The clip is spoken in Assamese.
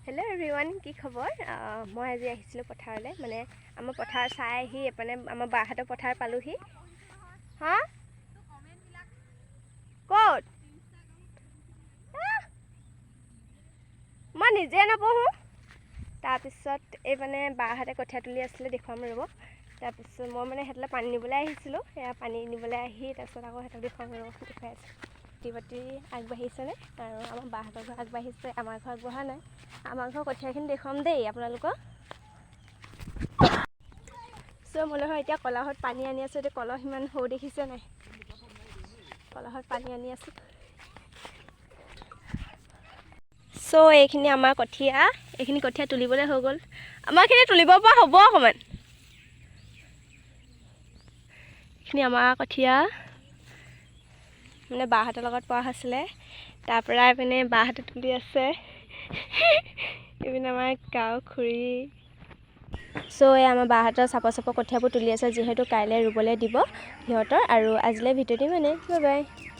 হেল্ল' এভৰিৱান, কি খবৰ? মই আজি আহিছিলোঁ পথাৰলৈ। মানে আমাৰ পথাৰ চাই আহি মানে আমাৰ বাহঁতৰ পথাৰ পালোহি। হা, ক'ত? আহ! মই নিজে নপঢ়োঁ। তাৰপিছত এই মানে বাহঁতে কঠীয়া তুলি আছিলে, দেখুৱাম ৰ'ব। তাৰপিছত মই মানে সিহঁতলৈ পানী নিবলৈ আহিছিলোঁ। সেয়া পানী নিবলৈ আহি তাৰপিছত আকৌ সিহঁতক দেখুৱাম ৰ'ব, দেখুৱাই আছোঁ। খেতি বাতি আগবাঢ়িছেনে? আৰু আমাৰ বাহঁতৰ ঘৰ আগবাঢ়িছে, আমাৰ ঘৰ আগবঢ়া নাই। আমাৰ ঘৰ কঠীয়াখিনি দেখুৱাম দেই আপোনালোকক। চ' মোলৈ হয় এতিয়া কলহত পানী আনি আছোঁ। এতিয়া কলহ ইমান সৰু দেখিছে নাই? কলহত পানী আনি আছোঁ। চ' এইখিনি আমাৰ কঠীয়া। এইখিনি কঠীয়া তুলিবলৈ হৈ গ'ল। আমাৰখিনি তুলিব পৰা হ'ব অকণমান। এইখিনি আমাৰ কঠীয়া, মানে বাহঁতৰ লগত পোৱা হৈছিলে। তাৰপৰা এইপিনে বাহঁতে তুলি আছে। এইপিনে আমাৰ গাঁও খুৰী। চ' এই আমাৰ বাহঁতৰ চাপৰ চাপৰ কঠীয়াবোৰ তুলি আছে, যিহেতু কাইলৈ ৰুবলৈ দিব সিহঁতৰ। আৰু আজিলৈ ভিডিঅ'টো মানে, বাই বাই।